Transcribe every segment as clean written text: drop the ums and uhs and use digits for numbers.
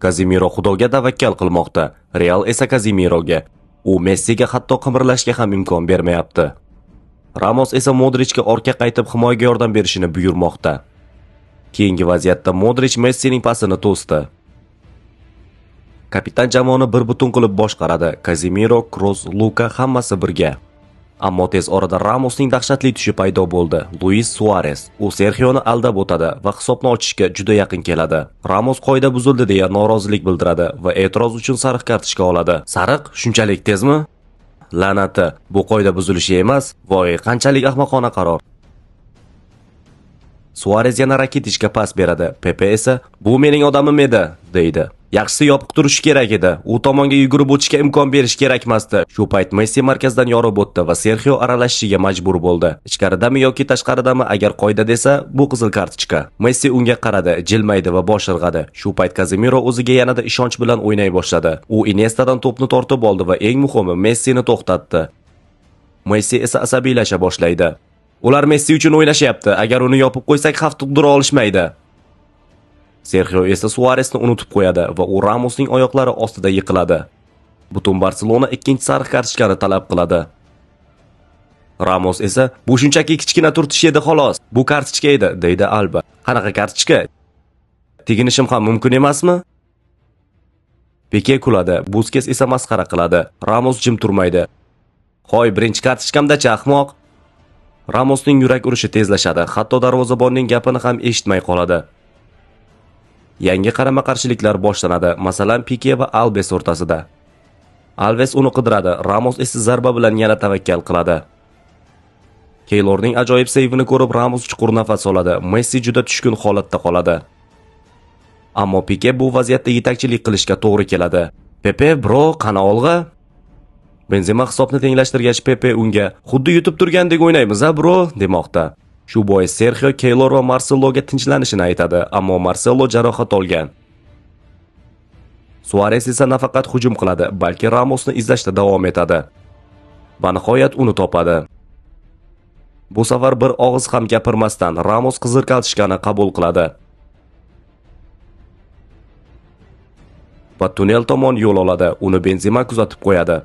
Kazemiro Xudoga tavakkal qilmoqda, Real esa Kazemiroga. U Messiga hatto qimirlashga ham imkon bermayapti. Ramos esa Modrichga orqa qaytib himoyaga yordam berishini buyurmoqda. Keyingi vaziyatda Modrich Messining pasini to'sdi. Kapitan jamoani bir butun qilib boshqaradi. Kazemiro, Kroos, Luka hammasi birga. Ammo tez orada Ramosning dahshatli tushi paydo bo'ldi. Luis Suarez. U Serxioni aldab o'tadi va hisobni ochishga juda yaqin keladi. Ramos qoida buzildi deya norozilik bildiradi va e'tiroz uchun sariq kartochka oladi. Sariq shunchalik tezmi? La'nati, bu qoida buzilishi emas. Voy, qanchalik ahmoqona qaror. Suarez yana Rakitichga pas beradi. Pepe esa "Bu mening odamim edi" deydi. Yaxshisi yopiq turishi kerak edi. U tomonga yugurib o'tishga imkon berish kerakmasdi. Shu payt Messi markazdan yorib o'tdi va Serxio aralashishiga majbur bo'ldi. Ichkaridami yoki tashqaridami, agar qoida desa, bu qizil kartochka. Messi unga qaradi, jilmaydi va bosh irg'adi. Shu payt Kazemiro o'ziga yanada ishonch bilan o'ynay boshladi. U Iniestadan to'pni tortib oldi va eng muhimi Messini to'xtatdi. Messi esa asabiylasha boshlaydi. Ular Messi uchun o'ynashyapti. Agar uni yopib qo'ysak, xavf tug'dira olishmaydi. Serxio esa Suaresni unutib qo'yadi va u Ramosning oyoqlari ostida yiqiladi. Butun Barselona ikkinchi sariq kartochkani talab qiladi. Ramos esa "Bu shunchaki kichkina turtish edi xolos. Bu kartochka edi", deydi Alba. Qanaqa kartochka? Teginishim ham mumkin emasmi? Pike kuladi, Buskets esa masxara qiladi. Ramos jim turmaydi. "Hoy, birinchi kartochkamda-chi, ahmoq." Ramosning yurak urishi tezlashadi, hatto darvozabonning gapini ham eshitmay qoladi. Yangi qarama-qarshiliklar boshlanadi, masalan, Pike va Alves o'rtasida. Alves uni qidiradi, Ramos esa zarba bilan yana tavakkal qiladi. Keylorning ajoyib seyvini ko'rib Ramos chuqur nafas oladi. Messi juda tushkun holatda qoladi. Ammo Pike bu vaziyatda yetakchilik qilishga to'g'ri keladi. "Pepe, bro, qani olg'a?" Benzema hisobni tenglashtirgach Pepe unga "Xuddi yutib turgandek o'ynaymiz, a bro" demoqda. Shu bois Serxio Keylor va Marseloga tinchlanishini aytadi, ammo Marselo jarohat olgan. Suarez esa nafaqat hujum qiladi, balki Ramosni izlashda davom etadi. Va nihoyat uni topadi. Bu safar bir og'iz ham gapirmasdan Ramos qizil kartochkani qabul qiladi. Va tunnel tomon yo'l oladi. Uni Benzema kuzatib qo'yadi.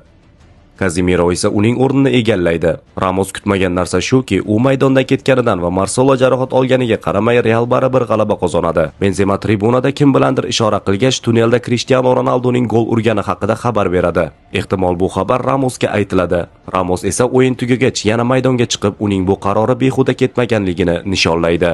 Kazemiro esa uning o'rnini egallaydi. Ramos kutmagan narsa shuki, u maydondan ketganidan va Marselo jarohat olganiga qaramay Real baribir g'alaba qozonadi. Benzema tribunada kim bilandir ishora qilgach, tunnelda Cristiano Ronaldoning gol urgani haqida xabar beradi. Ehtimol bu xabar Ramosga aytiladi. Ramos esa o'yin tugagach yana maydonga chiqib, uning bu qarori behuda ketmaganligini nishonlaydi.